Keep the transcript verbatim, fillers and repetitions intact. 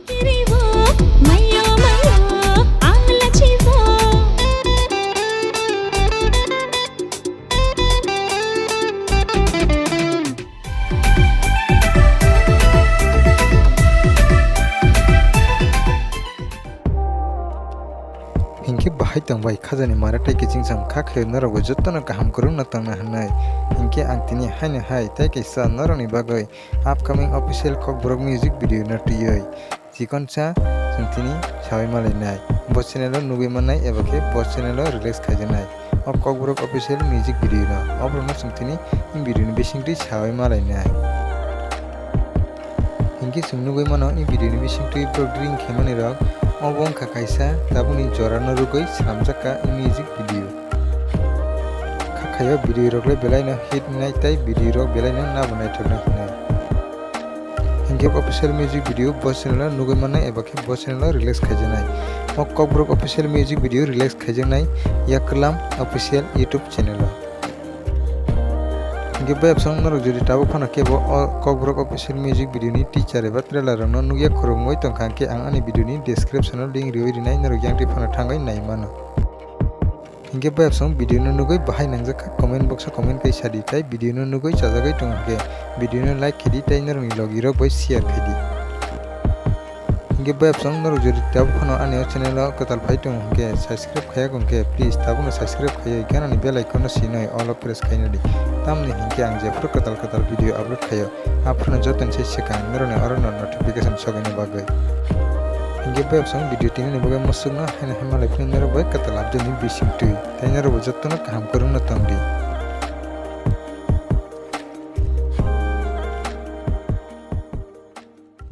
Mayo, mayo, ang lachibo. Hinkhe bahai tong bai khajani mara tei kiching sam kha khe norokbo jotono kaham kwrwngno tongna hwnwi. Hinkhe ang tini haino hai tei kaisa norokni bagwi upcoming official Kokborok music video no twiwi. Chikonsa chwng tini sawi malainai. Bo channel o nugwi mannai eba khe bo channel o release khaijaknai. O Kokborok official music video no. Oborokno chwng tini in video ni bisingtwi sawi malainai. Hinkhe chwng nugwi mano, in video ni bisingtwi borok drink khaimani rok. Obo wngkha kaisa tabukni jora no rwgwi swnamjakha in music video. Khakhaio video rok le belai no hit wngnai tei video rok belai no nabo naithok nai hwnwi. Hinkhe official music video bo channel o nugwi mannai eba khe bo channel o release khaijaknai. O Kokborok official music video release khaijaknai Yaklam official YouTube channel o. Hinkhe bayapsong norok jodi tabuk phano kebo o Kokborok official music video ni teaser eba trailer rok no nugya khoroknwi tongkha, hinkhe ang ani video ni description o link riwi rinai, norok yang twi phano thangwi nai mano. Hinkhe bayapsong video no nugwi bahai nangjakha, comment box o comment kai sadi, tei video no nugwi chajagwi tong hinkhe video no like khaidi tei norokni logi rok bai share khaidi. Hinkhe bayapsong norok jodi tabuk phano ani o channel o kwtal phai tong hinkhe, subscribe khaiyak hinkhe please tabukno subscribe khaiwi ganani bell icon no sinoi all o press khaina di. Tamni hinkhe ang jephuru kwtal kwtal video upload khaio. Aphuru jotoni se swkang norokni oro no notification sogwini bagwi. Hinkhe bayapsong video tinini bagwi musukno haino hema lai phini norok bai kwtal update-ni bisingtwi. Tei norokbo jotono kaham kwrwngno tongdi.